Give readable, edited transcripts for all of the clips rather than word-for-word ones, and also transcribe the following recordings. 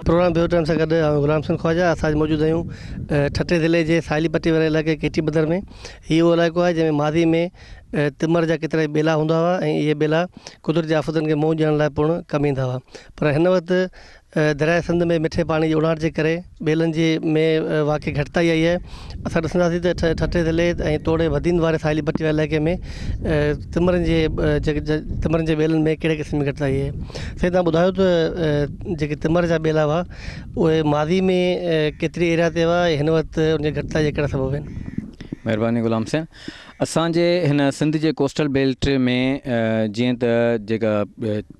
Programme ٻيو time سان گڏ آئون غلام حسين خواجه اسان اڄ موجود آهيون ٺٽي ضلعي جي ساحلي پٽي واري علائقي ڪيٽي بدر ۾ هي اهو علائقو آهي جنهن ۾ ماضي ۾ تمر جا ڪيترائي ٻيلا هوندا هئا ۽ اهي ٻيلا قدرتي آفتن کي منهن ڏيڻ لاء پڻ ڪم ايندا هئا پر هن وقت درياء سنڌ ۾ مٺي پاڻي جي اڻاٺ جي ڪري ٻيلن جي ۾ واقعي گهٽتائي آئي آهي. اسان ڏسنداسين ته ٺٽي ضلعي ۽ توڙي بدين واري ساحلي پٽي واري علائقي ۾ تمرن جي تمرن جي ٻيلن ۾ ڪهڙي قسم جي گهٽتائي آئي آهي. سائين توهان ٻڌايو ته جيڪي تمر جا ٻيلا هئا اهي ماضي ۾ ڪيتري ايريا تي هئا ۽ هن وقت ان جي گهٽتائي جا ڪهڙا سبب آهن؟ مهرباني غلام حسين اسان جي هن سنڌ جي ڪوسٽل بيلٽ ۾ جيئن ته جيڪا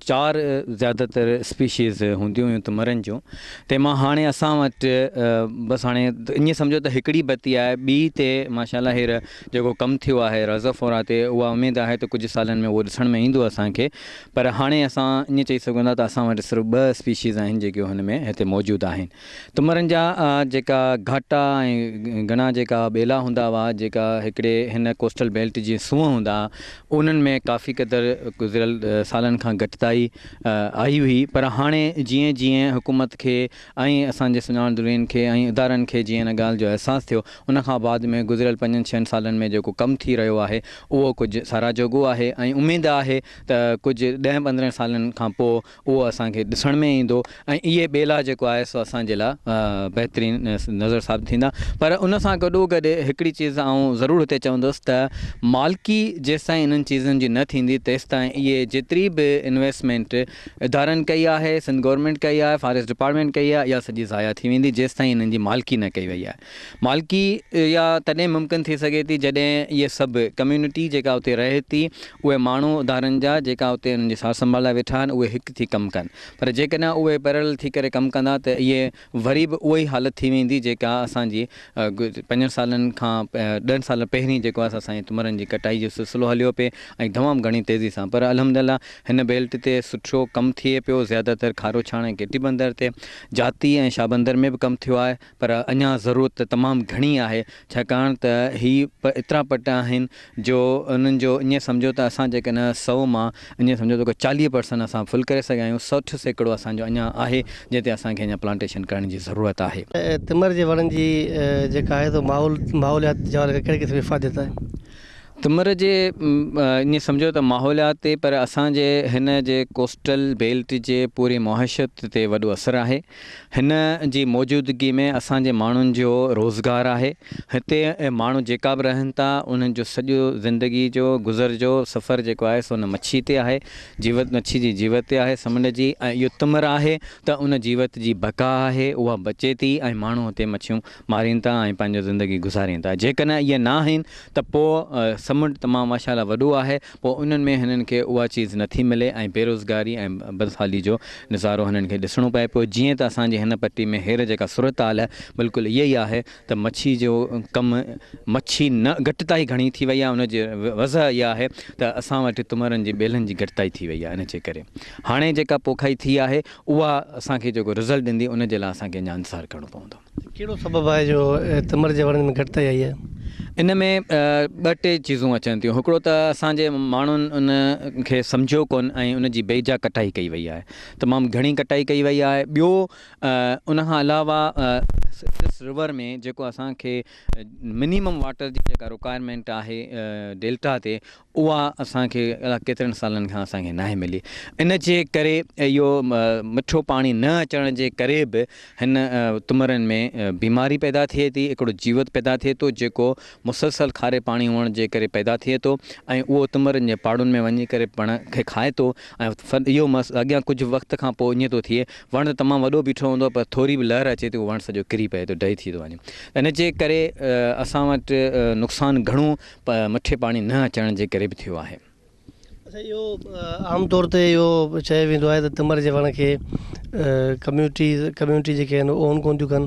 چار زياده تر اسپيشيز هونديون هيون تمرن جون تنهن مان هاڻي اسان وٽ بس هاڻي ائين سمجهو ته هڪڙي بتي آهي ٻي تي ماشاء الله هير جيڪو ڪم ٿيو آهي رزفورا تي اها اميد آهي ته ڪجهه سالن ۾ اهو ڏسڻ ۾ ايندو اسان کي پر هاڻي اسان ائين چئي سگهون ٿا ته اسان وٽ صرف ٻه اسپيشيز آهن جيڪي هن ۾ هتي موجود آهن تمرن جا جيڪا گهاٽا ۽ گهڻا جيڪا ٻيلا هوندا هئا جيڪا هڪڙي هن ڪوسٽل بيلٽ جي سونهن هوندا هئا انهن ۾ ڪافي قدر گذريل سالن کان گهٽتائي آئي هئي پر هاڻي جيئن جيئن حڪومت کي ۽ اسان جي سڃاڻ ڌرين کي ۽ ادارن کي جيئن ان ڳالهه جو احساس ٿيو ان کان بعد ۾ گذريل پنجن ڇهن سالن ۾ جيڪو ڪم ٿي رهيو آهي اهو ڪجهه ساراهه جوڳو آهي ۽ اميد آهي ته ڪجهه ڏهن پندرهن سالن کان پوء اهو اسان کي ڏسڻ ۾ ايندو ۽ اهي ٻيلا جيڪو آهي سو اسان جي لاء بهترين نظر ثابت ٿيندا پر ان سان گڏو گڏ هڪڙي چيز آئون ضرور هتي چوندس ته مالڪي جيستائين انهن چيزن جي نه ٿيندي تيستائين اهي جيتري به انويسٽمينٽ ادارن ڪئي آهي سنڌ گورنمينٽ ڪئي آهي فاريسٽ ڊپارٽمينٽ ڪئي آهي اها سڄي ضايع ٿي ويندي جيستائين انهن جي مالڪي نه ڪئي وئي آهي مالڪي اها تڏهن ممڪن ٿي سگهي ٿي جڏهن اهي سڀ ڪميونٽي جيڪا اتي رهي ٿي اهي ماڻهو ادارن جا جيڪا اتي انهن جي سار سنڀال لاء ويٺا آهن اهي هڪ ٿي ڪم ڪن پر جيڪڏهن اهي پيرل ٿي ڪري ڪم ڪندا ته اهي وري به اها ئي حالت ٿي ويندي جيڪا اسان جي پنجن سالن کان ڏهن سالن پهرين جيڪو آهي اسان جي تمرن جي ڪٽائي جو سلسلو هليو پئي ۽ تمام گهڻي تيزي سان پر الحمد الله هن بيلٽ تي سٺو ڪم ٿئي پيو زياده تر کاروڇاڻ ۽ ڪيٽي بندر تي جاتي ۽ شاهبندر ۾ به ڪم ٿيو آهي پر اڃا ضرورت تمام گهڻي آهي ڇاڪاڻ ته هي ايترا پٽ آهن جو انهن جو ائين سمجهو ته اسان جيڪڏهن سئو مان ائين سمجهو ته ڪو 40 پرسنٽ اسان فل ڪري سگهيا آهيون 60% اسان جو اڃا آهي جنهن تي اسان کي اڃا پلانٽيشن ڪرڻ جي ضرورت آهي. تمر جي وڻن جي جيڪا آهي سو ماحول ماحوليات جي حوالي کان ڪهڙي قسم جي افاديت آهي؟ تمر جي ائين سمجهو ته ماحوليات تي پر اسان جي هن جي ڪوسٽل بيلٽ جي پوري معاشرت تي وڏو اثر آهي. هن جي موجودگي ۾ اسان جي ماڻهن جو روزگار آهي. هتي ماڻهو جيڪا به رهن ٿا انهن جو سڄو زندگي جو گذر جو سفر جيڪو آهي سو ان مڇي تي آهي. جيوت مڇي جي جيوت تي آهي سمنڊ جي ۽ اهو تمر آهي ته ان جيوت جي بقا آهي اها بچي ٿي ۽ ماڻهو هتي مڇيون مارين ٿا ۽ پنهنجو زندگي گذارين ٿا جيڪڏهن اهي نه آهن ته پوء سمنڊ تمام ماشاء الله وڏو آهي پوء انهن ۾ هنن کي اها چيز نٿي ملي ۽ بيروزگاري ۽ بدحالي جو نظارو هنن کي ڏسڻو پئي پيو جيئن ته اسان جي هن پٽي ۾ هير جيڪا صورتحال آهي بلڪل اها ئي آهي ته مڇي جو ڪم مڇي نه گهٽتائي گهڻي ٿي وئي آهي ان جي وجه اها آهي ته اسان وٽ تمرن جي ٻيلن جي گهٽتائي ٿي وئي آهي ان جي ڪري هاڻي جيڪا پوکائي ٿي آهي اها اسان کي جيڪو رزلٽ ڏيندي ان جي لاء اسان کي اڃا انتظار ڪرڻو پوندو. ڪهڙو سبب آهي جو تمر جي وڻن ۾ گهٽتائي آئي آهي؟ ان ۾ ٻه ٽي چيزون اچن ٿيون. هڪڙو ته اسان جي ماڻهن ان کي سمجهيو ڪونه ۽ ان جي بيجا ڪٽائي ڪئي وئي آهي. تمام گهڻي ڪٽائي ڪئي وئي آهي. ٻيو ان کان علاوه انڊس رور ۾ جيڪو اسان کي منيمم واٽر جي جيڪا رڪوائرمينٽ آهي ڊيلٽا تي اها اسان کي الاء ڪيترن سالن کان اسان کي ناهي ملي ان جي ڪري اهو مٺو پاڻي نه اچڻ جي ڪري به هن تمرن ۾ بيماري پيدا ٿئي ٿي هڪڙو جيوت پيدا ٿئي ٿو جيڪو مسلسل کاري پاڻي هئڻ جي ڪري پيدا ٿئي ٿو ۽ اهو تمرن جي پاڙن ۾ وڃي ڪري پڻ کي کائي ٿو ۽ اهو مس اڳيان ڪجهه وقت کان پوء ائين ٿو ٿئي وڻ ته تمام وڏو بيٺو هوندو آهي پر ٿوري به لهر اچي ٿي اهو وڻ سڄو ڪري پئي ٿو ڊهي ٿي ٿو وڃي ان جي ڪري اسان وٽ نقصان گهڻو مٺي پاڻي نه اچڻ جي ڪري به ٿيو آهي. اڇا اهو عام طور تي اهو چيو ويندو آهي ته تمر جي وڻ کي ڪميونٽيز ڪميونٽي جيڪي آهن اون ڪون ٿيون ڪن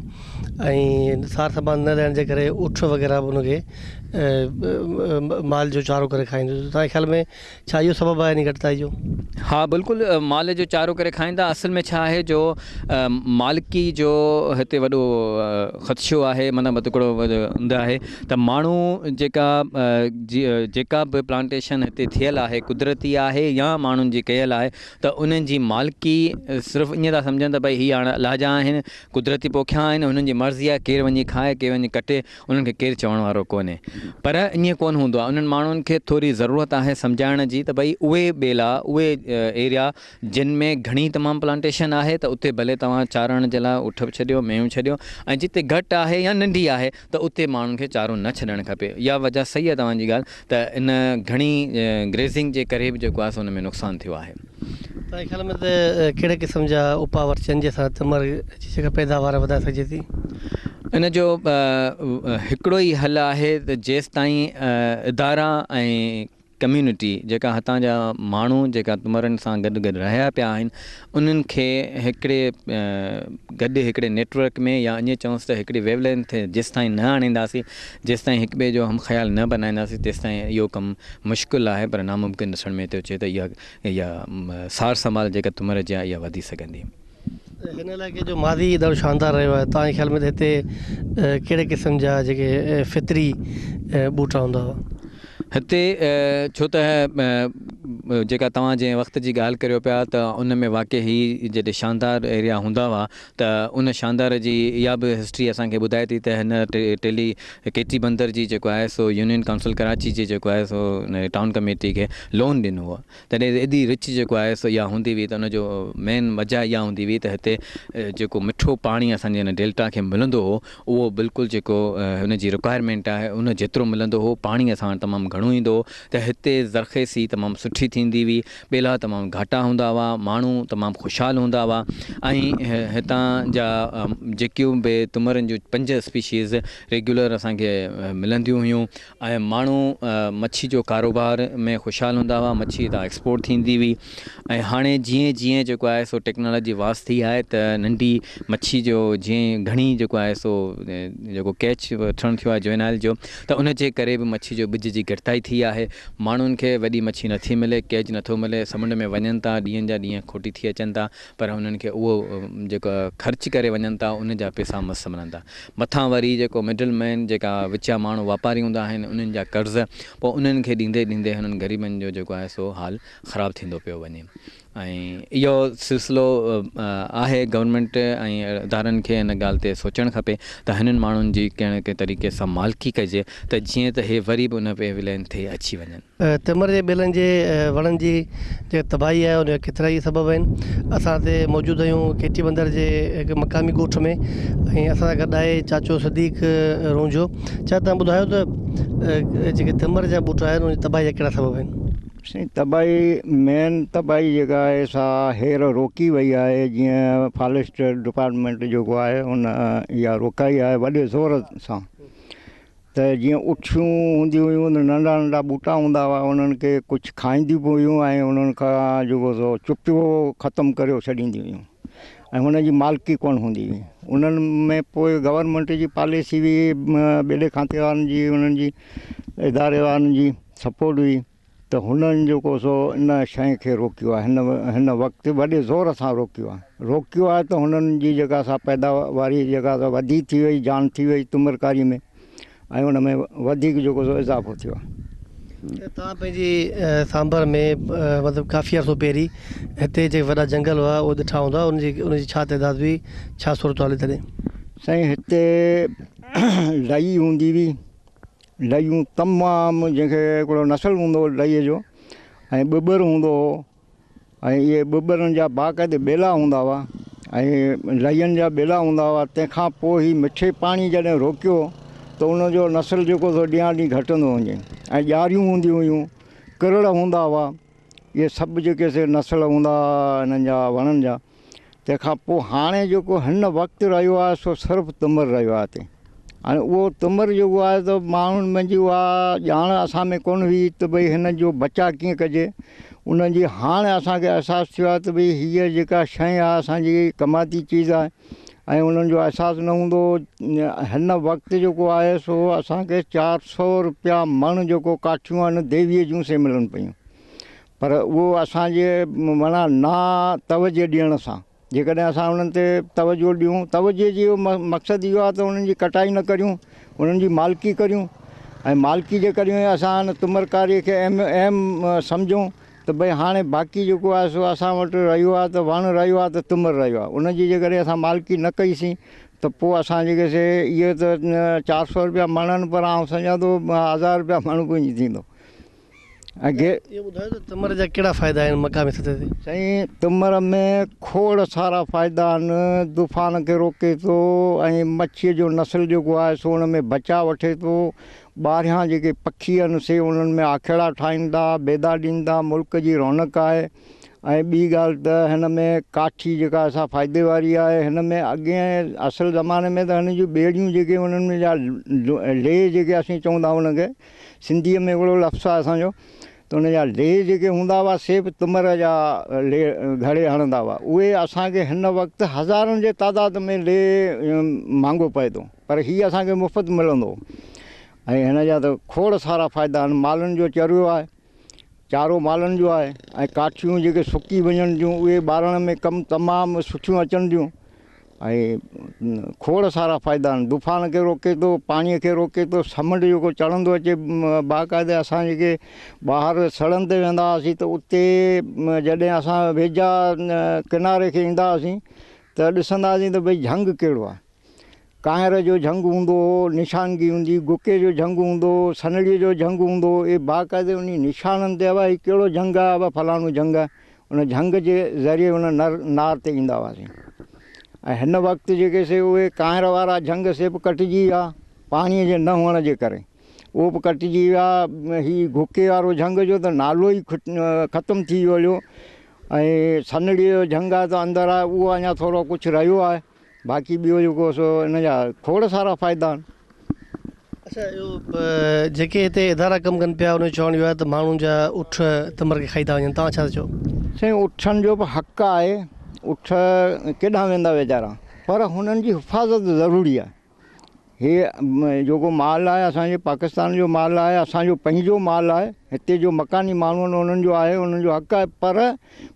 ۽ سار سنڀال نه لهڻ جي ڪري اٺ وغيره به ان کي مال جو چارو ڪري کائينديون ته توهان جي خيال ۾ ڇا اهو سبب آهي ان گهٽتائي جو؟ ها بلڪل مال جو چارو ڪري کائين ٿا اصل ۾ ڇا آهي جو مالڪي جو هتي وڏو خدشو آهي معنيٰ هڪڙو هوندو آهي ته ماڻهو جيڪا جيڪا به پلانٽيشن هتي ٿيل آهي قدرتي آهي يا ماڻهن جي ڪيل آهي ته انهن جي مالڪي صرف ائين ٿا سمجهن ته ڀئي هي هاڻ الله جا آهن قدرتي پوکيا آهن انهن جي مرضي آهي ڪير وڃي کائي ڪير وڃي ڪٽي انهن کي ڪير چوڻ وارو ڪونهي. پر ائين ڪونه هوندو آهي. انهن ماڻهن کي ٿوري ضرورت آهي سمجهائڻ جي ته ڀئي اهي ٻيلا، اهي ايريا جن ۾ گهڻي تمام پلانٽيشن آهي ته اتي ڀلي توهان چارڻ جي لاء اٺ به ڇڏيو، مينهون ڇڏيو ۽ جتي گهٽ آهي يا ننڍي آهي ته اتي ماڻهن کي چارو نه ڇڏڻ کپي. اها وجهه صحيح آهي توهان جي ڳالهه ته ان گهڻي گريزنگ جي ڪري به جيڪو آهي سو ان ۾ نقصان ٿيو آهي. توهان جي خيال ۾ ته ڪهڙي قسم جا اپاء وٺجن جنهن سان تمر جي جيڪا پيداوار وڌائي سگهجي ٿي؟ ان جو هڪڙو ئي حل آهي ته جيستائين ادارا ۽ ڪميونٽي جيڪا هتان جا ماڻهو جيڪا تمرن سان گڏ گڏ رهيا پيا آهن انهن کي هڪڙي گڏ هڪڙي نيٽورڪ ۾ يا ائين چئونس ته هڪڙي ويو لينٿ تي جيستائين نه آڻينداسين جيستائين هڪ ٻئي جو هم خيال نه بنائينداسين تيستائين اهو ڪم مشڪل آهي پر ناممڪن ڏسڻ ۾ ٿو اچي ته اها اها سار سنڀال جيڪا تمر جي آهي اها وڌي سگهندي. هن علائقي جو ماضي ڏاڍو شاندار رهيو آهي توهان جي خيال ۾ ته هتي ڪهڙي قسم جا جيڪي فطري ٻوٽا هوندا هئا؟ هتي ڇو ته جيڪا توهان جنهن وقت جي ڳالهه ڪريو پيا ته ان ۾ واقعي هي جيڏي شاندار ايريا هوندا هئا ته ان شاندار جي اها به هسٽري اسان کي ٻڌائي ٿي ته هن ٽيلي ڪيٽي بندر جي جيڪو آهي سو يونين ڪائونسل ڪراچي جي جيڪو آهي سو ٽائون ڪميٽي کي لون ڏنو هو تڏهن ايڏي رچ جيڪو آهي سو اها هوندي هئي ته ان جو مين وجه اها هوندي هئي ته هتي جيڪو مٺو پاڻي اسان جي هن ڊيلٽا کي ملندو هو اهو بلڪل جيڪو هن جي رڪوائرمينٽ آهي ان جيترو ملندو هو پاڻي اسان وٽ تمام گهڻو ايندو هو ته هتي زرخيزي تمام سٺي ٿيندي هئي ٻيلا تمام گهاٽا هوندا هئا، ماڻهو تمام خوشحال هوندا هئا ۽ هتان جا جيڪيون به تمرن جون پنج اسپيشيز ريگيولر اسان کي ملنديون هيون ۽ ماڻهو مڇي جو ڪاروبار ۾ خوشحال هوندا هئا، مڇي هتان ايڪسپورٽ ٿيندي هئي ۽ هاڻي جيئن جيئن جيڪو آهي سو ٽيڪنالاجي واس ٿي آهي ته ننڍي مڇي جو جيئن گهڻي جيڪو آهي سو جيڪو ڪيچ وٺڻ ٿيو آهي جوينائل جو ته ان جي ڪري به مڇي جو ٻج جي گهٽتائي ٿي آهي ماڻهن کي وڏي مڇي نٿي ملي، ڪيچ نٿو ملي، سمنڊ ۾ وڃن ٿا، ڏينهن جا ڏينهن کوٽي ٿي اچن ٿا، پر انهن کي اهو جيڪو خرچ ڪري وڃن ٿا، ان جا پئسا مس ملن ٿا. مٿان وري جيڪو مڊل مين جيڪا وچيا ماڻهو واپاري هوندا آهن، انهن جا قرض، پوء انهن کي ڏيندي ڏيندي هنن غريبن جو جيڪو آهي سو حال خراب ٿيندو پيو وڃي. ۽ اهو سلسلو آهي گورنمينٽ ۽ ادارن کي ان ڳالهه تي سوچڻ کپي ته هنن ماڻهن جي ڪنهن نه ڪنهن طريقي سان مالڪي ڪجي ته جيئن ته هي وري به ان ويو لين تي اچي وڃن. تمر جي ٻيلن جي وڻن جي جيڪا تباهي آهي ان جا ڪيترائي سبب آهن. اسان هتي موجود آهيون ڪيٽي بندر جي هڪ مقامي ڳوٺ ۾ ۽ اسان سان گڏ آهي چاچو صديق رونجهو. چاچا توهان ٻڌايو ته جيڪي تمر جا ٻوٽا آهن ان جي تباهي جا ڪهڙا سبب آهن؟ سائين تباهي مين تباهي جيڪا آهي سا هير روڪي وئي آهي جيئن فاريسٽ ڊپارٽمينٽ جيڪو آهي ان اها روڪائي آهي وڏي زور سان ته جيئن اٺيون هونديون هيون ننڍا ننڍا ٻوٽا هوندا هئا انهن کي ڪجهه کائينديون به هيون ۽ انهن کان جيڪو سو چپيو ختم ڪريو ڇڏينديون هيون ۽ هن جي مالڪي ڪونه هوندي هئي انهن ۾ پوء گورنمينٽ جي پاليسي هئي ٻيلي کاتي وارن جي انهن جي اداري وارن جي سپورٽ هئي ته هنن جيڪو سو ان شيء کي روڪيو آهي هن هن وقت وڏي زور سان روڪيو آهي روڪيو آهي ته هنن جي جيڪا سا پيداواري جيڪا سا وڌي ٿي وئي جان ٿي وئي تمرڪاري ۾ ۽ ان ۾ وڌيڪ جيڪو سو اضافو ٿيو آهي. توهان پنهنجي سانڀر ۾ مطلب ڪافي عرصو پهرين هتي جيڪي وڏا جنگل هئا اهي ڏٺا هوندا ان جي ان جي ڇا تعداد هئي ڇا صورتحال هئي تڏهن؟ سائين هتي لئي هوندي هئي لئيون تمام جنهن کي هڪڙو نسل هوندو هو لئي جو ۽ ٻٻر هوندو هو ۽ اهي ٻٻرن جا باقاعدي ٻيلا هوندا هئا ۽ لئين جا ٻيلا هوندا هئا تنهن کان پوء هي مٺي پاڻي جڏهن روڪيو ته ان جو نسل جيڪو سو ڏينهان ڏينهن گهٽندو وڃي ۽ ڄاريون هونديون هيون ڪرڙ هوندا هئا اهي سڀ جيڪي سي نسل هوندا هئا انهن جا وڻن جا تنهن کان پوء هاڻي جيڪو هن وقت رهيو آهي سو صرف تمر رهيو آهي هتي هاڻي اهو تمر جيڪو آهي ته ماڻهن منجهه اها ڄاڻ اسان ۾ ڪونه هئي ته ڀئي هن جو بچاء ڪيئن ڪجي ان جي هاڻي اسانکي احساس ٿيو آهي ته ڀئي هيء جيڪا شيء آهي اسانجي ڪمائتي چيز آهي ۽ انهن جو احساس نه هوندو هو. هن وقت جيڪو آهي سو اسان کي 400 روپيا مڻ جيڪو ڪاٺيون آهن ديويء جون سي ملن پيون پر اهو اسان جي معنيٰ نا توجه ڏيڻ سان جيڪڏهن اسان انهن تي توجه ڏيون توجه جي مقصد اهو آهي ته انهن جي ڪٽائي نه ڪريون انهن جي مالڪي ڪريون ۽ مالڪي جي ڪريون اسان ان تمرڪاري کي اهم اهم سمجهون ته ڀئي هاڻي باقي جيڪو آهي سو اسان وٽ رهيو آهي ته وڻ رهيو آهي ته تمر رهيو آهي ان جي جيڪڏهن اسان مالڪي نه ڪئي سين ته پوء اسان جيڪي سي اهي ته 400 روپيا مڻ آهن پر آئون سمجهان ٿو 1000 روپيا مڻ به ائين ٿيندو ۽ گي. اهو ٻڌايو ته تمر جا ڪهڙا فائدا آهن مقامي سطح تي؟ سائين تمر ۾ کوڙ سارا فائدا آهن طوفان کي روڪي ٿو ۽ مڇي جو نسل جيڪو آهي سو ان ۾ بچاء وٺي ٿو ٻاهريان جيڪي پکي آهن سي انهن ۾ آکيڙا ٺاهين ٿا، بيدا ڏين ٿا، ملڪ جي رونق آهي ۽ ٻي ڳالهه ته هن ۾ ڪاٺي جيڪا سا فائدي واري آهي، هن ۾ اڳئين اصل زماني ۾ ته هن جون ٻيڙيون جيڪي انهن ۾ جا لي جيڪي اسين چئون ٿا انهن کي سنڌيء ۾ هڪڙو لفظ آهي اسان جو ته ان جا لي جيڪي هوندا هئا سي به تمر جا لي گهڙي هڻندا هئا اهي اسان کي هن وقت هزارن جي تعداد ۾ لي مهانگو پئي ٿو. پر هي اسان کي مفت ملندو ۽ هن جا ته کوڙ سارا فائدا آهن. مالن جو چريو آهي، چارو مالن جو آهي ۽ ڪاٺيون جيڪي سڪي وڃن ٿيون اهي ٻارڻ ۾ ڪم تمام سٺيون اچن ٿيون ۽ کوڙ سارا فائدا آهن. طوفان کي روڪي ٿو، پاڻي کي روڪي ٿو، سمنڊ جيڪو چڙهندو اچي باقاعده اسان جيڪي ٻاهر سڙهن تي ويندا هئاسين ته اتي جڏهن اسان ويجها ڪناري کي ايندا هئاسين ته ڏسندا هئاسين ته ڀئي جهنگ ڪهڙو آهي. ڪانئر جو جهنگ هوندو هو، نشانگي هوندي هئي، گڪي جو جهنگ هوندو هو، سنڙيء جو جهنگ هوندو هو، اهي باقاعدي انهي نشانن تي ابا هي ڪهڙو جهنگ آهي، ابا فلاڻو جهنگ آهي، ان جهنگ جي ذريعي ان نر نار تي ايندا هئاسين ۽ هن وقت جيڪي سي اهي ڪانئر وارا جهنگ سي به ڪٽجي ويا پاڻيء جي نه هئڻ جي ڪري اهو به ڪٽجي ويا، هي گڪي وارو جهنگ جو ته نالو ئي ختم ٿي ويو هليو ۽ سنڙيء جو جهنگ آهي ته اندر آهي اهو اڃا ٿورو ڪجهه رهيو آهي. باقي ٻيو جيڪو سو ان جا کوڙ سارا فائدا آهن. اڇا اهو جيڪي هتي ادارا ڪم ڪن پيا انهن جو چوڻ اهو آهي ته ماڻهن جا اٺ تمر کي کائي ٿا وڃن توهان ڇا ٿا چئو؟ سائين اٺن جو به حق آهي اٺ ڪيڏانهن ويندا ويچارا پر هنن جي حفاظت ضروري آهي هي جيڪو مال آهي اسان جي پاڪستان جو مال آهي اسان جو پنهنجو مال آهي هتي جو مڪاني ماڻهو آهن انهن جو آهي انهن جو حق آهي پر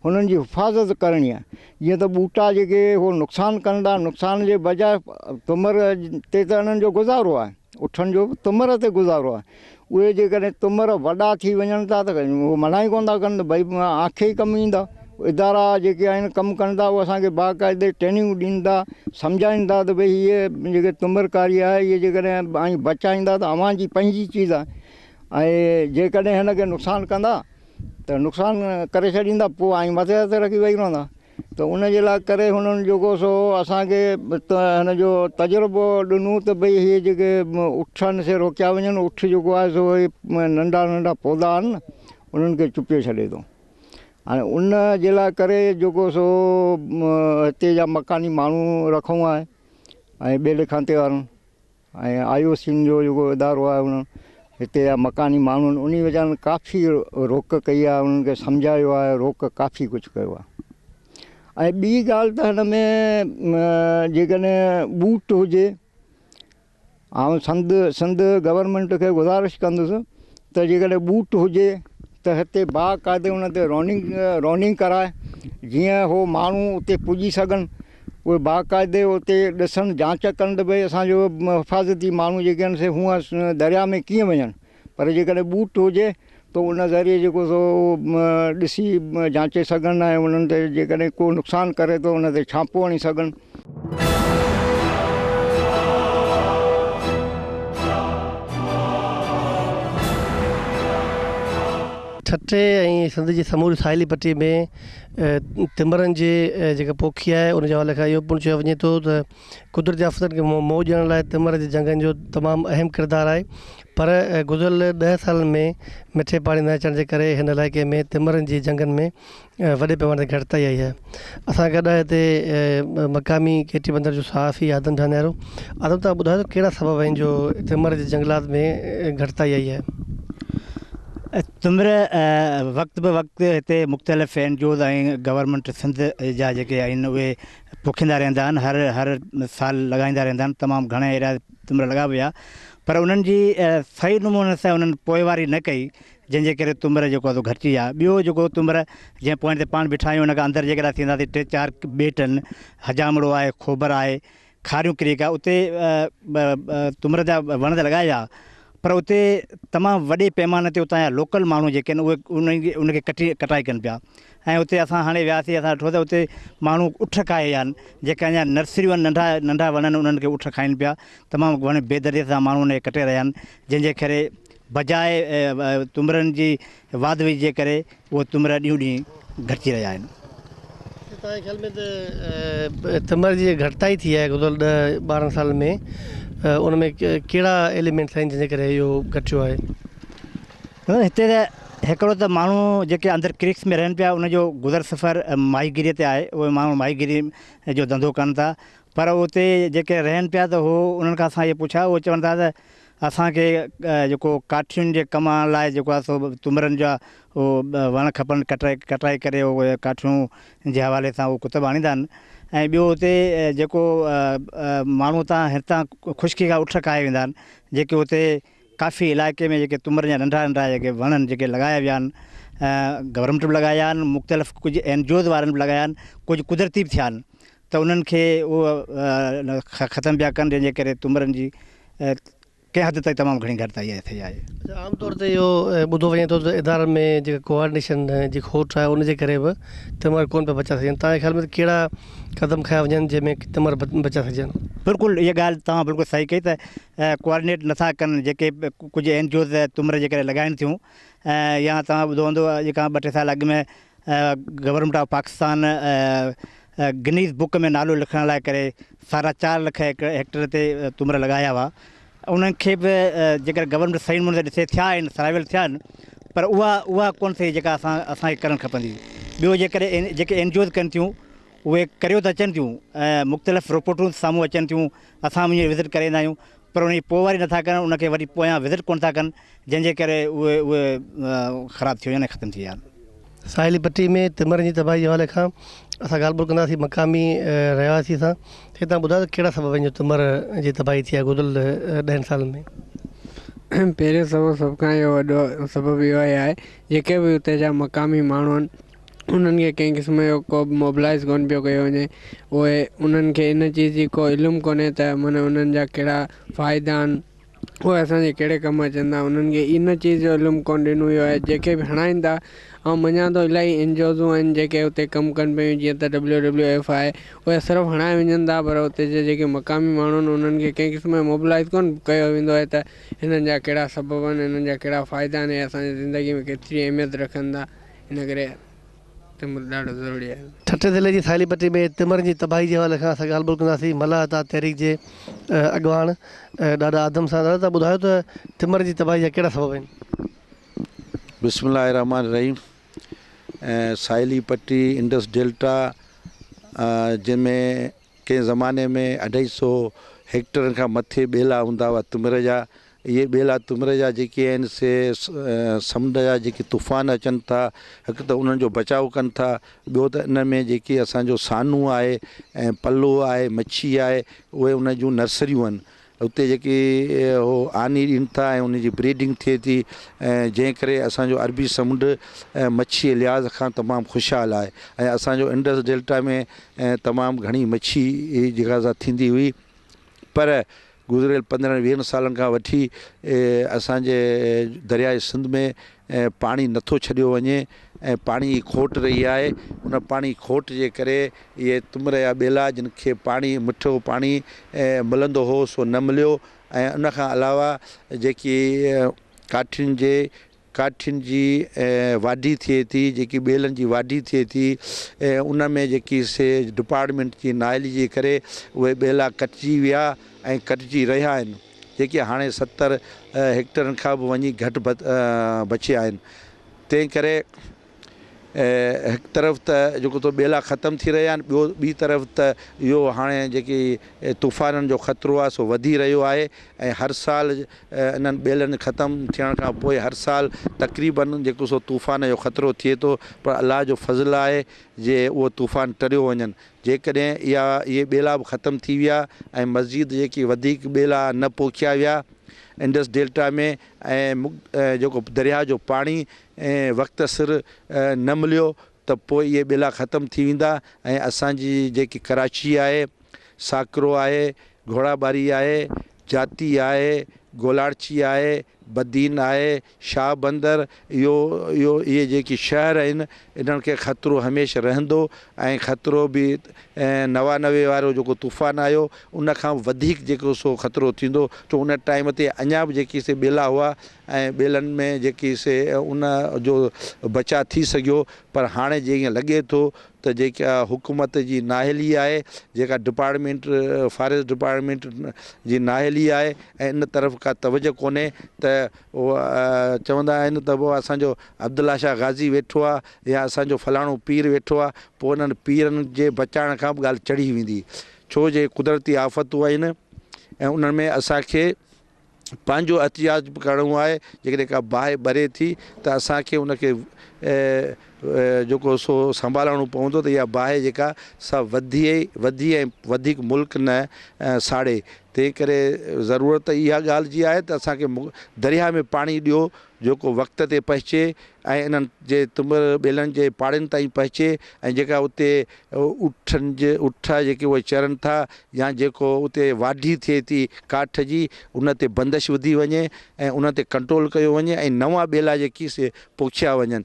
هنن جي حفاظت ڪرڻي آهي جيئن ته ٻوٽا جيڪي هو نقصان ڪن ٿا نقصان جي بجاء تمر تي ته انهن جو گذارو آهي اٺن جو به تمر تي گذارو آهي اهي جيڪڏهن تمر وڏا ٿي وڃن ٿا ته هو منع ئي ڪونه ٿا ڪن ته ڀئي آنکي ئي ڪم ايندا ادارا جيڪي آهن ڪم ڪن ٿا اهي اسانکي باقاعدي ٽريننگ ڏين ٿا سمجهائين ٿا ته ڀئي هيء جيڪي تمرڪاري آهي هيء جيڪڏهن اوهين بچائيندا ته اوهان جي پنهنجي چيز آهي ۽ جيڪڏهن هن کي نقصان ڪندا ته نقصان ڪري ڇڏيندا پوء آئين مٿي هٿ رکي ويهي رهندا ته ان جي لاء ڪري هنن جيڪو سو اسان کي هن جو تجربو ڏنو ته ڀئي هي جيڪي اٺ آهن سي روڪيا وڃن اٺ جيڪو آهي سو هي ننڍا ننڍا پودا آهن نه انهن کي چپي ڇڏي ٿو هاڻي ان جي لاء ڪري جيڪو سو هتي جا مڪاني ماڻهو رکون آهي ۽ ٻيلي کاتي وارن ۽ آء او سين جو جيڪو ادارو آهي انهن هتي جا مڪاني ماڻهن انهي وچان ڪافي روڪ ڪئي آهي انهن کي سمجهايو آهي روڪ ڪافي ڪجهه ڪيو آهي ۽ ٻي ڳالهه ته هن ۾ جيڪڏهن بوٽ هجي آئون سنڌ سنڌ گورنمينٽ کي گذارش ڪندس ته جيڪڏهن بوٽ هجي ته هتي باقاعدي ان تي روننگ روننگ ڪرائي جيئن هو ماڻهو اتي پڄي سگهن اهي باقاعدي اتي ڏسن جانچ ڪن ته ڀئي اسان جو حفاظتي ماڻهو جيڪي آهن سي هونء درياء ۾ ڪيئن وڃن پر جيڪڏهن ٻوٽ هجي ته ان ذريعي جيڪو سو ڏسي جانچي سگهن ۽ انهن تي جيڪڏهن ڪو نقصان ڪري ٿو ان تي ڇاپو هڻي سگهن. ٺٽي ۽ سنڌ جي سموري ساحلي پٽي ۾ تمرن جي جيڪا پوکي آهي ان جي حوالي کان اهو پڻ چيو وڃي ٿو ته قدرتي آفتن کي منهن ڏيڻ لاء تمر جي جهنگن جو تمام اهم ڪردار آهي پر گذريل 10 سالن ۾ مٺي پاڻي نه اچڻ جي ڪري هن علائقي ۾ تمرن جي جهنگن ۾ وڏي پيماني تي گهٽتائي آئي آهي اسان گڏ آهي هتي مقامي ڪيٽي بندر جو صحافي آدم جانيارو آدم توهان ٻڌايو ته ڪهڙا سبب آهن جو تمر جي جهنگلات ۾ گهٽتائي آئي آهي. تمر وقت به وقت هتي مختلف N G Os ۽ government Sindh جا جيڪي آهن اهي پوکيندا رهندا آهن هر هر سال لڳائيندا رهندا آهن تمام گهڻا ايريا تمر لڳا ويا پر انهن جي صحيح نموني سان انهن پوئواري نه ڪئي جنهن جي ڪري تمر جيڪو آهي سو گهٽجي ويا ٻيو جيڪو تمر جنهن پوائنٽ تي پاڻ بيٺا آهيون ان کان اندر جيڪڏهن ٿينداسين ٽي چار ٻيٽ آهن حجامڙو آهي کوبر آهي کاريون ڪريڪ آهي اتي تمر جا وڻ ته لڳايا ويا پر اتي تمام وڏي پيماني تي اتان جا لوڪل ماڻهو جيڪي آهن اهي انهن کي ان کي ڪٽي ڪٽائي ڪن پيا ۽ اتي اسان هاڻي وياسين اسان ڏٺو ته اتي ماڻهو اٺ کائي ويا آهن جيڪا اڃا نرسريون آهن ننڍا ننڍا وڻ آهن انهن کي اٺ کائن پيا تمام وڻ بي دردي سان ماڻهو ان کي ڪٽي رهيا آهن جنهن جي ڪري بجاء تمرن جي واڌ ويجهه جي ڪري اهي تمر ڏينهون ڏينهن گهٽجي رهيا آهن. توهان جي خيال ۾ ته تمر جي گهٽتائي ٿي آهي گذريل ڏهه ٻارهن سالن ۾ ان ۾ ڪهڙا ايليمينٽس آهن جنهن جي ڪري اهو گهٽيو آهي؟ هتي ته هڪڙو ته ماڻهو جيڪي اندر ڪريڪس ۾ رهن پيا ان جو گذر سفر ماهيگيري تي آهي اهي ماڻهو ماهيگيري جو ڌنڌو ڪن ٿا پر اتي جيڪي رهن پيا ته هو انهن کان اسان اهي پڇيا اهي چون ٿا ته اسان کي جيڪو ڪاٺين جي ڪم آڻڻ لاء جيڪو آهي سو تمرن جا اهو وڻ کپن ڪٽائي ڪٽائي ڪري اهي ڪاٺيون جي حوالي سان اهو ڪتب آڻيندا آهن ۽ ٻيو اتي جيڪو ماڻهو اتان هتان خشڪي کان اٺ ڪاهي ويندا آهن جيڪي اتي ڪافي علائقي ۾ جيڪي تمرن جا ننڍا ننڍا جيڪي وڻ آهن جيڪي لڳايا ويا آهن گورنمينٽ به لڳايا آهن مختلف ڪجهه اين جي اوز وارن به لڳايا آهن ڪجهه قدرتي به ٿيا آهن ته انهن کي اهو ختم پيا ڪن جنهن جي ڪري تمرن جي ڪنهن حد تائين تمام گهڻي گهٽتائي ٿي آهي. اڇا عام طور تي اهو ٻڌو وڃي ٿو ته ادارن ۾ جيڪا ڪوآرڊينيشن جي کوٽ آهي ان جي ڪري به تمر ڪونه پيا بچا سگهجن توهان جي خيال ۾ ڪهڙا قدم کنيا وڃن جنهن ۾ تمر بچا سگهجن؟ بلڪل اها ڳالهه توهان بلڪل صحيح ڪئي ته ڪوآرڊينيٽ نٿا ڪن جيڪي ڪجهه اين جي اوز تمر جي ڪري لڳائين ٿيون يا توهان ٻڌو هوندو اڄ کان ٻه ٽي سال اڳ ۾ government of Pakistan Guinness book ۾ نالو لکڻ لاء ڪري ساڍا چار لک هيڪٽر تي تمر لڳايا هئا انهن کي به جيڪر گورنمينٽ صحيح نموني سان ڏسي ٿيا آهن سرائيول ٿيا آهن پر اها اها ڪونه ٿي جيڪا اسان اسان کي ڪرڻ کپندي ٻيو جيڪڏهن جيڪي اين جي اوز ڪن ٿيون اهي ڪريو ته اچن ٿيون ۽ مختلف رپورٽون سامهون اچن ٿيون اسان وڃي وزٽ ڪري ايندا آهيون پر ان جي پوئواري نٿا ڪن ان کي وري پويان وزٽ ڪونه ٿا ڪن جنهن جي ڪري اهي اهي خراب ٿي وڃن ۽ ختم ٿي ويا. ساحلي پٽي ۾ تمرن جي تباهي جي حوالي کان اسان ڳالهه ٻولهه ڪنداسين مقامي رهواسي سان ته توهان ٻڌايو ته ڪهڙا سبب آهن جو تمر جي تباهي ٿي آهي گذريل ڏهن سالن ۾. پهريون سبب سڀ کان اهو وڏو سبب اهو ئي آهي جيڪي به اتي جا مقامي ماڻهو آهن انهن کي ڪنهن قسم جو ڪو به موبلائز ڪونه پيو ڪيو وڃي اهي انهن کي ان چيز جي ڪو علم ڪونهي ته معنيٰ انهن جا ڪهڙا فائدا آهن اهي اسان جي ڪهڙي ڪم اچن ٿا انهن کي ان چيز جو علم ڪونه ڏنو ويو آهي جيڪي به هڻائين ٿا آئون مڃان ٿو الاهي اين جي اوزون آهن جيڪي اتي ڪم ڪن پيون جيئن ته ڊبليو ڊبليو ايف آهي اهي صرف هڻائي وڃن ٿا پر اتي جا جيڪي مقامي ماڻهو آهن انهن کي ڪنهن قسم جو موبلائز ڪونه ڪيو ويندو آهي ته هنن جا ڪهڙا سبب آهن هنن جا ڪهڙا فائدا آهن ۽ اسان جي زندگي ۾ ڪيتري اهميت رکن ٿا ان ڪري تمر ڏاڍو ضروري آهي. ٺٽي ضلعي جي ساحلي پٽي ۾ تمرن جي تباهي جي حوالي کان اسان ڳالهه ٻولهه ڪنداسين ملاح اتحاد تحريڪ جي اڳواڻ ڏاڏا آدم سان. دادا توهان ٻڌايو ته تمرن جي تباهي جا ڪهڙا سبب آهن؟ بسم الله الرحمٰن الرحيم ساحلي پٽي انڊس ڊيلٽا جنهن ۾ ڪنهن زماني ۾ اڍائي سو هيڪٽرن کان مٿي ٻيلا هوندا هئا تمر جا. اهي ٻيلا تمر جا جيڪي آهن سي سمنڊ جا جيڪي طوفان اچن ٿا هڪ ته انهن جو بچاء ڪن ٿا ٻيو ته ان ۾ جيڪي اسان جو سانو آهي ۽ پلو آهي مڇي آهي اهي ان جون نرسريون آهن اتي جيڪي هو آني ڏين ٿا ۽ ان جي بريڊنگ ٿئي ٿي ۽ جنهن ڪري اسان جو عربي سمنڊ مڇي لحاظ کان تمام خوشحال آهي ۽ اسان جو انڊس ڊيلٽا ۾ تمام گهڻي مڇي جيڪا سا ٿيندي هئي پر گذريل پندرهن ويهن سالن کان وٺي اسان جي درياء سنڌ ۾ پاڻي نٿو ڇڏيو وڃي ۽ پاڻي جي کوٽ رهي آهي ان پاڻي کوٽ جي ڪري اهي تمر جا ٻيلا جن کي پاڻي مٺو پاڻي ملندو هو سو نه مليو ۽ ان کان علاوه جيڪي ڪاٺين جي ڪاٺين جي واڍي ٿئي ٿي جيڪي ٻيلن جي واڍي ٿئي ٿي ان ۾ جيڪي سي ڊپارٽمينٽ جي نااهلي جي ڪري اهي ٻيلا ڪٽجي ويا ۽ ڪٽجي رهيا آهن جيڪي هاڻي 70 هيڪٽرن کان به وڃي گهٽ بچيا آهن تنهن ڪري هڪ طرف ته جيڪو ٿو ٻيلا ختم ٿي رهيا آهن ٻيو ٻي طرف ته اهو هاڻي جيڪي طوفانن جو خطرو آهي سو وڌي رهيو آهي ۽ هر سال انهن ٻيلن ختم ٿيڻ کان پوء هر سال تقريبن جيڪو سو طوفان جو خطرو ٿئي ٿو پر الله جو فضل آهي جي اهو طوفان ٽريو وڃن جيڪڏهن اها اهي ٻيلا به ختم ٿي ويا ۽ مزيد جيڪي وڌيڪ ٻيلا نه پوکيا ويا انڊس ڊيلٽا ۾ ۽ جيڪو درياهه جو پاڻي وقت سر نه مليو ته پوء اهي ٻيلا ختم ٿي ويندا ۽ اسان جي جيڪي ڪراچي آهي، ساڪرو آهي، گهوڙا ٻاري آهي، جاتي آهي، گولاڙچي آهي، بدين آهي، شاهه بندر اهو اهو اهي جيڪي شهر آهن انهن کي خطرو هميشه رهندو ۽ خطرو به 99 وارو جيڪو طوفان آيو ان کان به وڌيڪ جيڪو سو خطرو ٿيندو ڇو ان ٽائيم تي اڃا به جيڪي سي ٻيلا هئا ۽ ٻيلن ۾ جيڪي سي ان جو بچاء ٿي سگهيو پر هاڻي جي ائين لڳي ٿو ته جيڪا حڪومت جي نااهلي آهي جيڪا ڊپارٽمينٽ فاريسٽ ڊپارٽمينٽ جي نااهلي آهي ۽ ان طرف ڪا توجه ڪونهي ته چوندا آهن ته پوء اسان جو عبدالله شاهه غازي ويٺو آهي يا اسان جو فلاڻو پير ويٺو آهي پوء انهن پيرن جي بچائڻ کان به ڳالهه چڙهي ويندي ڇو جي قدرتي آفتون آهن ۽ انهن ۾ اسان کي پنهنجو احتياط به ڪرڻو آهي، جيڪڏهن ڪا باهه ٻري ٿي ته اسان کي ان کي جيڪو سو سنڀالڻو پوندو ته اها باهه جيڪا سا وڌي وڌي ۽ وڌيڪ ملڪ نه ساڙي تنهن ڪري ضرورت اها ڳالهه جي آهي ته اسان کي درياهه ۾ پاڻي ڏيو جيڪو وقت تي پهچي ۽ انهن جي تمر ٻيلن جي پاڙن تائين پهچي ۽ جيڪا اتي اٺن جي اٺ جيڪي اهي چرن ٿا يا جيڪو اتي واڍي ٿئي ٿي ڪاٺ جي ان تي بندش وڌي وڃي ۽ ان تي ڪنٽرول ڪيو وڃي ۽ نوان ٻيلا جيڪي سي پوکيا وڃن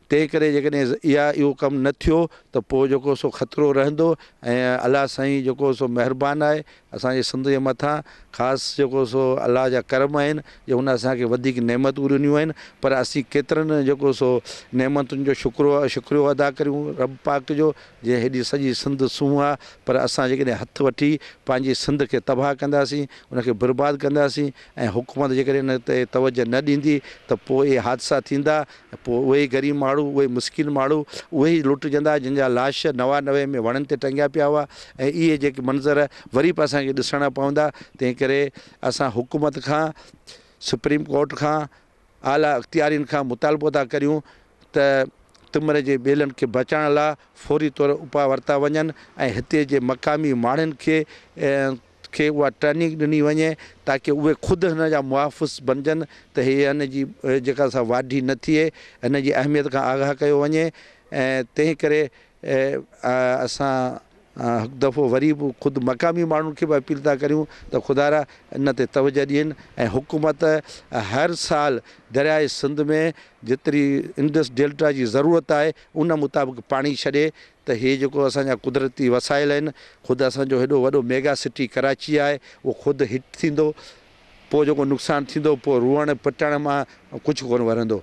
تنهن ڪري جيڪڏهن اها اهو ڪم نه ٿيو ته پوء جيڪو سو خطرو رهندو ۽ الله سائين جيڪو سو مهربان آهي اسان جي سنڌ جي مٿان خاص جيڪو سو الله جا ڪرم آهن جو هن اسان کي وڌيڪ نعمتون ڏنيون آهن پر اسين ڪيترن جيڪو سو نعمتن جو شڪرو شڪريو ادا ڪريون رب پاڪ جو جنهن هيڏي سڄي سنڌ سونهن آ پر اسان جيڪڏهن هٿ وٺي پنهنجي سنڌ کي تباهه ڪنداسين ان کي برباد ڪنداسين ۽ حڪومت جيڪڏهن ان تي توجه نه ڏيندي ته پوء اهي حادثا ٿيندا ۽ پوء اهي ئي غريب ماڻهو، اهي ئي مسڪين ماڻهو، اهي ئي لٽجندا جن جا لاش 99 ۾ وڻن تي ٽنگيا پيا هئا ۽ اهي جيڪي منظر وري به اسان کي ڏسڻا پوندا، تنهن ڪري اسان حڪومت کان، سپريم ڪورٽ کان، اعليٰ اختيارين کان مطالبو ٿا ڪريون ته تمر جي ٻيلن کي بچائڻ لاء فوري طور اپاء ورتا وڃن ۽ هتي جي مقامي ماڻهن کي کي اها ٽريننگ ڏني وڃي تاڪه اهي خود هن جا محافظ بنجن ته هي هن جي جيڪا سا واڍي نه ٿئي هن جي اهميت کان آگاهه ڪيو وڃي ۽ تنهن ڪري اسان هڪ دفعو وري به خود مقامي ماڻهن کي به اپيل ٿا ڪريون ته خدارا ان تي توجه ڏين ۽ حڪومت هر سال درياء سنڌ ۾ جيتري انڊس ڊيلٽا جي ضرورت آهي ان مطابق پاڻي ڇڏي ته هي جيڪو اسان جا قدرتي وسائل آهن، خود اسان جو هيڏو وڏو ميگا سٽي ڪراچي آهي، اهو خود هٽ ٿيندو، پوء جيڪو نقصان ٿيندو، پوء روئڻ پٽڻ مان ڪجهه ڪونه ورندو.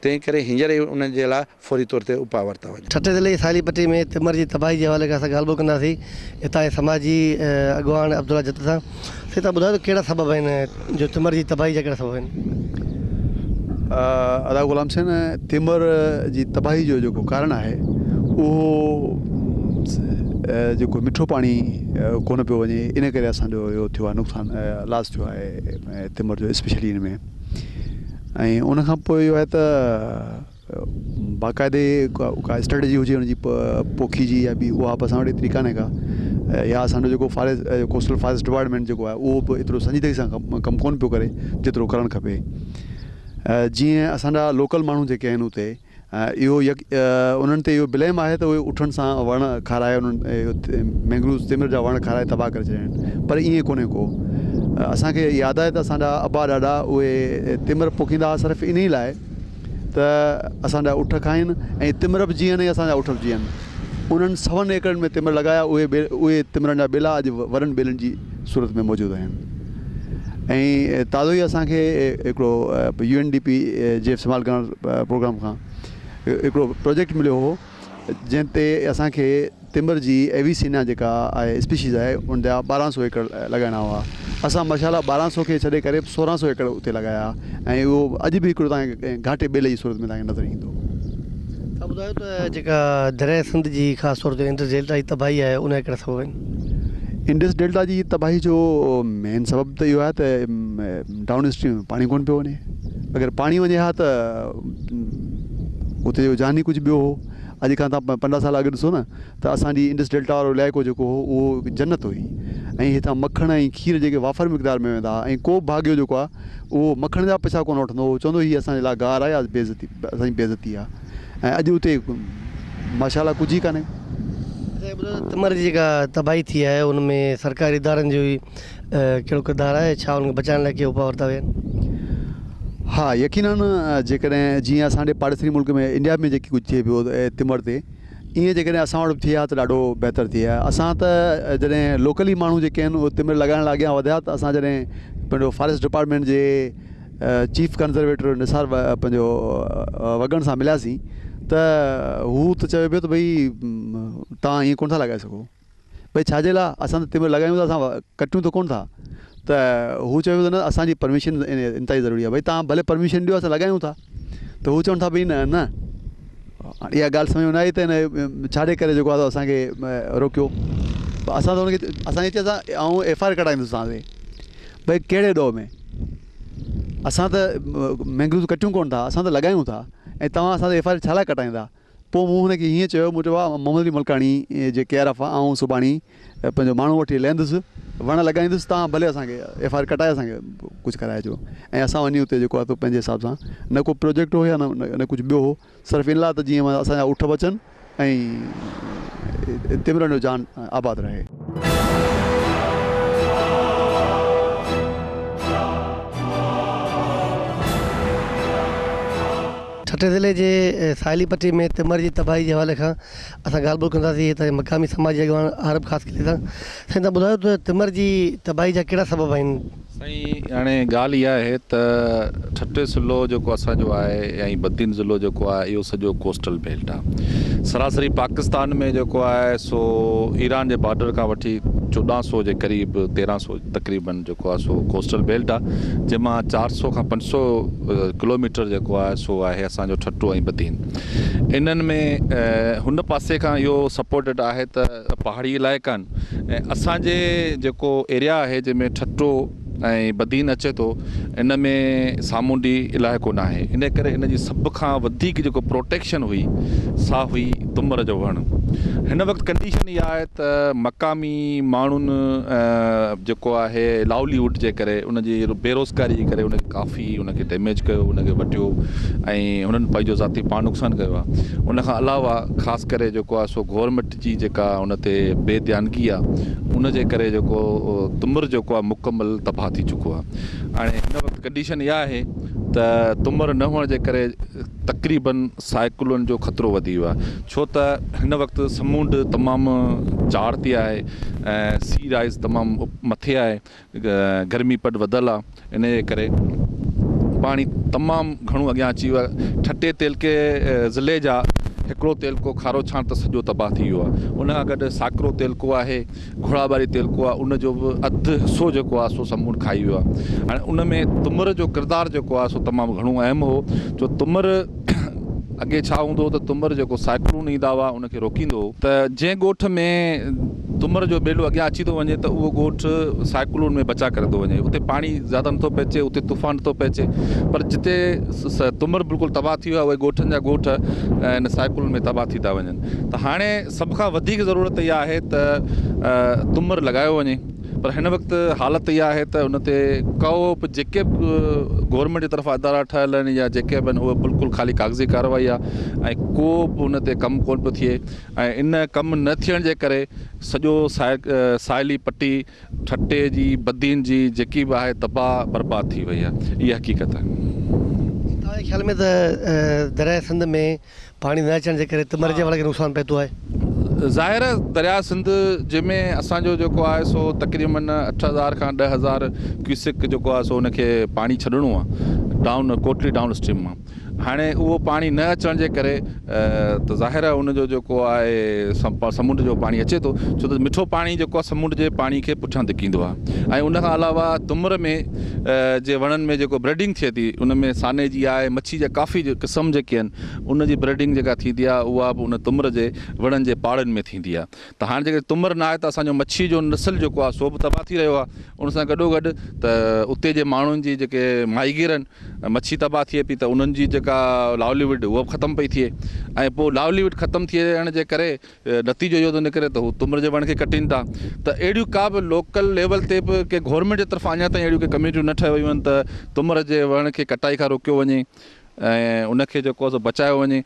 تنهن ڪري هينئر ئي انهن جي لاء فوري طور تي اپاء ورتا وڃن. ٺٽي ضلعي جي ساحلي پٽي ۾ تمر جي تباهي جي حوالي کان اسان ڳالهه ٻولهه ڪنداسين هتان جي سماجي اڳواڻ عبدالله جت سان. سائين توهان ٻڌايو ته ڪهڙا سبب آهن جو تمر جي تباهي جا ڪهڙا سبب آهن؟ ادا غلام حسين تمر جي تباهي جو جيڪو ڪارڻ آهي اهو جيڪو مٺو پاڻي ڪونه پيو وڃي ان ڪري اسان جو اهو ٿيو آهي نقصان لاس ٿيو آهي تمر جو اسپيشلي ان ۾ ۽ ان کان پوء اهو آهي ته باقاعدي ڪا اسٽريٽجي هجي ان جي پوکي جي يا ٻي اها به اسان وٽ ايتري ڪانهي ڪا يا اسان جو جيڪو فاريسٽ ڪوسٽل فاريسٽ ڊپارٽمينٽ جيڪو آهي اهو به ايترو سنجيدگي سان ڪم ڪونه پيو ڪري جيترو ڪرڻ کپي جيئن اسان جا لوڪل ماڻهو جيڪي آهن اتي اهو يڪ انهن تي اهو بليم آهي ته اهي اٺن سان وڻ کارائي انهن مينگروز تمر جا وڻ کارائي تباهه ڪري ڇڏيا آهن پر ائين ڪونهي ڪو اسان کي ياد آهي ته اسان جا ابا ڏاڏا اهي تمر پوکيندا هئا صرف انهي لاء ته اسان جا اٺ کائين ۽ تمر به جيئن ۽ اسان جا اٺ به جيئن. انهن سون ايڪڙن ۾ تمر لڳايا اهي اهي تمرن جا ٻيلا اڄ وڏن ٻيلن جي صورت ۾ موجود آهن ۽ تازو ئي اسان کي هڪڙو يو اين ڊي پي جي سمال گرانٽ پروگرام کان هڪڙو پروجيڪٽ مليو هو جنهن تي اسان کي تمر جي ايويسينا جيڪا آهي اسپيشيز آهي ان جا 12 سو ايڪڙ لڳائڻا هئا اسان ماشاء الله 12 سو کي ڇڏي ڪري 16 سو ايڪڙ اتي لڳايا ۽ اهو اڄ به هڪڙو توهان کي گهاٽي ٻيلي جي صورت ۾ توهان کي نظر ايندو. توهان ٻڌايو ته جيڪا درياء سنڌ جي خاص طور تي انڊس ڊيلٽا جي تباهي آهي ان جا ڪهڙا سبب آهن؟ انڊس ڊيلٽا جي تباهي جو مين سبب ته اهو آهي ته ڊائون اسٽريم ۾ پاڻي ڪونه پيو وڃي اگر پاڻي وڃي ها ته اتي جو جهان ئي ڪجهه ٻيو هو اڄ کان توهان 15 سال اڳ ڏسو نه ته اسان جي انڊس ڊيلٽا وارو علائقو جيڪو هو اهو هڪ جنت هئي ۽ هتان مکڻ ۽ کير جيڪي وافر مقدار ۾ ويندا هئا ۽ ڪو به ڀاڳيو جيڪو آهي اهو مکڻ جا پئسا ڪونه وٺندو هو چوندو هي اسان جي لاء گار آهي يا بيعزتي اسان جي بيعزتي آهي ۽ اڄ اتي ماشاء الله ڪجهه ئي ڪانهي. اچا هي ٻڌايو ته تمر جي جيڪا تباهي ٿي آهي ان ۾ سرڪاري ادارن جو ڪهڙو ڪردار آهي ڇا ان کي بچائڻ لاء ڪي اپاء ورتا ويا آهن؟ ها يقينن جيڪڏهن جيئن اسان جي پاڙيسري ملڪ ۾ انڊيا ۾ جيڪي ڪجهه ٿئي پيو تمر تي ائين جيڪڏهن اسان وٽ به ٿئي ها ته ڏاڍو بهتر ٿئي ها. اسان ته جڏهن لوڪلي ماڻهو جيڪي آهن اهي تمر لڳائڻ لاء اڳيان وڌيا ته اسان جڏهن پنهنجو فاريسٽ ڊپارٽمينٽ جي چيف ڪنزرويٽر نثار پنهنجو وڳڻ سان ملياسين ته هو ته چوي پيو ته ڀئي توهان ائين ڪونه ٿا لڳائي سگهو. ڀئي ڇا جي لاء اسان ته تمر لڳايون ٿا اسان ڪٽيون ته ڪونه ٿا ته هو چوي ٿو نه اسان جي پرميشن انتهائي ضروري آهي ڀئي توهان ڀلي پرميشن ڏيو اسان لڳايون ٿا ته هو چون ٿا ڀئي نه نه اها ڳالهه سمجهه ۾ نه آئي ته هن ڇا جي ڪري جيڪو آهي اسان کي روڪيو اسان ته هن کي اسان کي چيس آئون ايف I R ڪٽائيندس توهان تي ڀئي ڪهڙي ڏوهه ۾ اسان ته مينگروز ڪٽيون ڪونه ٿا اسان ته لڳايون ٿا ۽ توهان اسان تي ايف I R ڇا لاء ڪٽائيندا پوء مون هن کي هيئن چيو، مون چيو ڀاء محمد علي ملڪاڻي جي ڪيئر آف آئون سڀاڻي پنهنجو ماڻهو وٺي لهندس، وڻ لڳائيندس، توهان ڀلي اسان کي ايف I R ڪٽائي اسان کي ڪجهه ڪرائي اچو ۽ اسان وڃي اتي جيڪو آهي سو پنهنجي حساب سان نه ڪو پروجيڪٽ هو يا نه ڪجهه ٻيو هو صرف ان لاء ته جيئن اسان جا اٺ بچن ۽ تمرن جو جهان آباد رهي. ٺٽي ضلعي جي ساحلي پٽي ۾ تمر جي تباهي جي حوالي کان اسان ڳالهه ٻولهه ڪنداسين هتان جي مقامي سماجي اڳواڻ عارب خاصخيلي سان. سائين توهان ٻڌايو ته تمر جي تباهي جا ڪهڙا سبب آهن؟ سائين هاڻي ڳالهه اها آهي ته ٺٽي ضلعو جيڪو اسان جو آهي ۽ بدين ضلعو جيڪو آهي اهو سڄو ڪوسٽل بيلٽ آهي سراسري پاڪستان ۾ جيڪو آهي سو ايران جي بارڊر کان وٺي 1400 جي قريب 1300 تقريبن جيڪو آهي سو ڪوسٽل بيلٽ آهي جنهن مان 400 کان 500 ڪلوميٽر جيڪو آهي سو آهي اسان جو ٺٽو ۽ بدين انهن ۾ هن پاسي کان اهو سپورٽيڊ آهي ته پهاڙي علائقا آهن ۽ اسان جي جيڪو ايريا آهي جنهن ۾ ٺٽو ۽ بدين اچي ٿو ان ۾ سامونڊي علائقو ناهي ان ڪري ان جي سڀ کان وڌيڪ جيڪو پروٽيڪشن هئي سا هئي تمر جو وڻ هن وقت ڪنڊيشن اها آهي ته مقامي ماڻهن جيڪو آهي لائولي هوڊ جي ڪري ان جي بيروزگاري جي ڪري ان کي ڪافي ان کي ڊيميج ڪيو ان کي وڍيو ۽ هنن پنهنجو ذاتي پاڻ نقصان ڪيو آهي ان کان علاوه خاص ڪري جيڪو آهي سو گورنمينٽ جي جيڪا ان تي بي ڌيانگي آهي ان جي ڪري جيڪو تمر جيڪو آهي مڪمل تباهه ٿي چڪو آهي هاڻي هن وقت ڪنڊيشن اها آهي ته تمر نه هئڻ جي ڪري تقريبن سائيڪلون جو خطرو وڌي ويو آهي ڇو ته هن وقت سمونڊ تمام چاڙهه تي آهي ۽ سي رائز تمام مٿي آهي گرمي پد وڌل آهي ان جي ڪري پاڻي تمام گهڻو اڳيان اچي ويو آهي ٺٽي تعلقي ضلعي جا هڪڙو تعلقو کارو ڇاڻ ته سڄو تباهه ٿي ويو آهي ان کان گڏ ساڪرو تعلقو آهي گهوڙا ٻاري تعلقو آهي ان جو به اڌ حصو جيڪو آهي سو سمونڊ کائي ويو آهي هاڻي ان ۾ تمر جو ڪردار جيڪو آهي سو تمام گهڻو اهم هو جو تمر اڳي ڇا هوندو هو ته تمر جيڪو سائيڪلون ايندا هئا ان کي روڪيندو هو ته جنهن ڳوٺ ۾ تمر جو ٻيلو اڳيان اچي ٿو وڃي ته اهو ڳوٺ سائيڪلون ۾ بچا ڪري ٿو وڃي اتي پاڻي زياده نٿو پهچي اتي طوفان نٿو پهچي پر جتي تمر بلڪل تباهه ٿي ويو آهي اهي ڳوٺن جا ڳوٺ ان سائيڪلون ۾ تباهه ٿي ٿا وڃن ته هاڻي سڀ کان وڌيڪ ضرورت اها آهي ته تمر لڳايو وڃي پر هن وقت حالت اها آهي ته ان تي ڪو به جيڪي به گورنمينٽ جي طرفان ادارا ٺهيل آهن يا جيڪي به آهن اهي بلڪل خالي ڪاغذي ڪارروائي آهي ۽ ڪو به ان تي ڪم ڪونه پيو ٿئي ۽ ان ڪم نه ٿيڻ جي ڪري سڄو ساحلي پٽي ٺٽي جي بدين جي جيڪي به آهي تباهه برباد ٿي وئي آهي اها حقيقت آهي. توهان جي خيال ۾ ته درياء سنڌ ۾ پاڻي نه اچڻ جي ڪري تمر جي وڻ کي نقصان پهتو آهي. ظاهر آهي درياء سنڌ جنهن ۾ اسان جو جيڪو آهي سو تقريبن 8000 کان 10,000 ڪيوسڪ جيڪو آهي سو ان کي پاڻي ڇڏڻو آهي ڊائون ڪوٽڙي ڊائون اسٽريم مان هاڻي اهو پاڻي نه اچڻ جي ڪري ته ظاهر آهي ان جو جيڪو آهي سمنڊ جو پاڻي اچي ٿو ڇو ته مٺو پاڻي جيڪو آهي سمنڊ جي پاڻي کي پٺيان ڌڪيندو آهي ۽ ان کان علاوه تمر ۾ جي وڻن ۾ جيڪو بريڊنگ ٿئي ٿي ان ۾ ساني جي آهي مڇي جا ڪافي قسم جيڪي آهن ان جي بريڊنگ جيڪا ٿيندي آهي اها به ان تمر جي وڻن جي پاڙن ۾ ٿيندي آهي ته هاڻي جيڪڏهن تمر نه آهي ته اسان جو مڇي جو نسل جيڪو آهي سو به تباهه ٿي رهيو آهي ان سان گڏو گڏ ته اتي جي ماڻهن جي جيڪي ماهيگير آهن مڇي تباهه ٿئي پئي ته انهن جي جيڪا لائوليوڊ اها به ختم پئي ٿئي ۽ پوء لائوليوڊ ختم ٿيڻ جي ڪري نتيجو اهو ٿو نڪري ته هو تمر جي وڻ کي ڪٽين ٿا ته اهڙيون ڪا به لوڪل ليول تي به ڪي گورنمينٽ جي طرفان اڃا تائين اهڙيون ڪي ڪميٽيون نه ٺهيو ويون آهن ته تمر جي وڻ کي ڪٽائي کان روڪيو وڃي ۽ ان کي جيڪو آهي سو بچايو وڃي.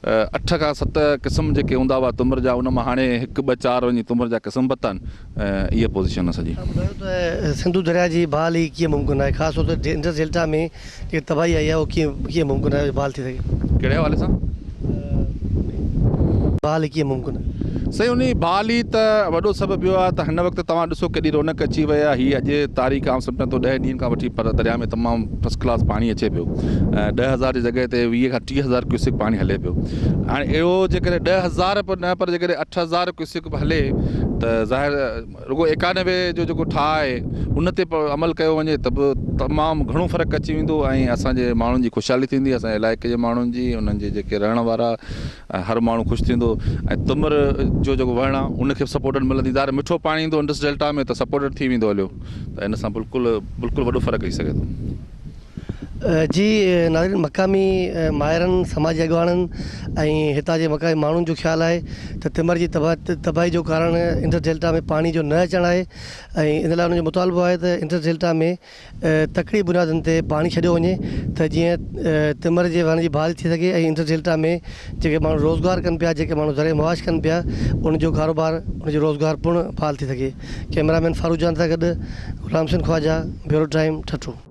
اٺ کان ست قسم جيڪي هوندا هئا تمر جا ان مان هاڻي هڪ ٻه چار وڃي تمر جا قسم پتا آهن ۽ اها پوزيشن آهي سڄي. توهان ٻڌايو ته سنڌو درياء جي بحالي ڪيئن ممڪن آهي خاص طور تي انڊس ڊيلٽا ۾ جيڪا تباهي آئي آهي اهو ڪيئن ڪيئن ممڪن آهي بحال ٿي سگهي. ڪهڙي حوالي سان؟ بحالي ڪيئن ممڪن آهي؟ سائين انهي بحالي ته وڏو سبب اهو آهي ته هن وقت توهان ڏسو ڪيڏي رونق اچي وئي آهي هي اڄ تاريخ آئون سمجهان ٿو ڏهه ڏينهن کان وٺي پر درياء ۾ تمام فرسٽ ڪلاس پاڻي اچي پيو ۽ 10,000 جي جڳهه تي 20 کان 30,000 ڪيوسڪ پاڻي هلي پيو هاڻي اهو جيڪڏهن 10,000 به نه پر جيڪڏهن 8,000 ڪيوسڪ به هلي ته ظاهر رڳو 91 جو جيڪو ٺاهه آهي ان تي عمل ڪيو وڃي ته به تمام گهڻو فرق اچي ويندو ۽ اسان جي ماڻهن جي خوشحالي ٿيندي اسان جي علائقي جي ماڻهن جي انهن جي جيڪي رهڻ وارا ۽ هر ماڻهو خوش ٿيندو ۽ تمر جو جيڪو وڻ آهي ان کي به سپورٽڊ ملندي ظاهر مٺو پاڻي ايندو انڊس ڊيلٽا ۾ ته سپورٽڊ ٿي ويندو هليو ته ان سان بلڪل بلڪل وڏو فرق اچي سگهي ٿو. جي ناظرين مقامي ماهرن، سماجي اڳواڻن ۽ هتان جي مقامي ماڻهن جو خيال آهي ته تمر جي تباهي جو ڪارڻ انڊس ڊيلٽا ۾ پاڻي جو نه اچڻ آهي ۽ ان لاء انهن جو مطالبو آهي ته انڊس ڊيلٽا ۾ تڪڙي بنيادن تي پاڻي ڇڏيو وڃي ته جيئن تمر جي وڻ جي بحالي ٿي سگهي ۽ انڊس ڊيلٽا ۾ جيڪي ماڻهو روزگار ڪن پيا جيڪي ماڻهو زرعي معاش ڪن پيا ان جو ڪاروبار ان جو روزگار پڻ بحال ٿي سگهي ڪئميرا مين فاروق جان سان گڏ غلام حسين خواجه بيورو ٽائيم ٺٽو.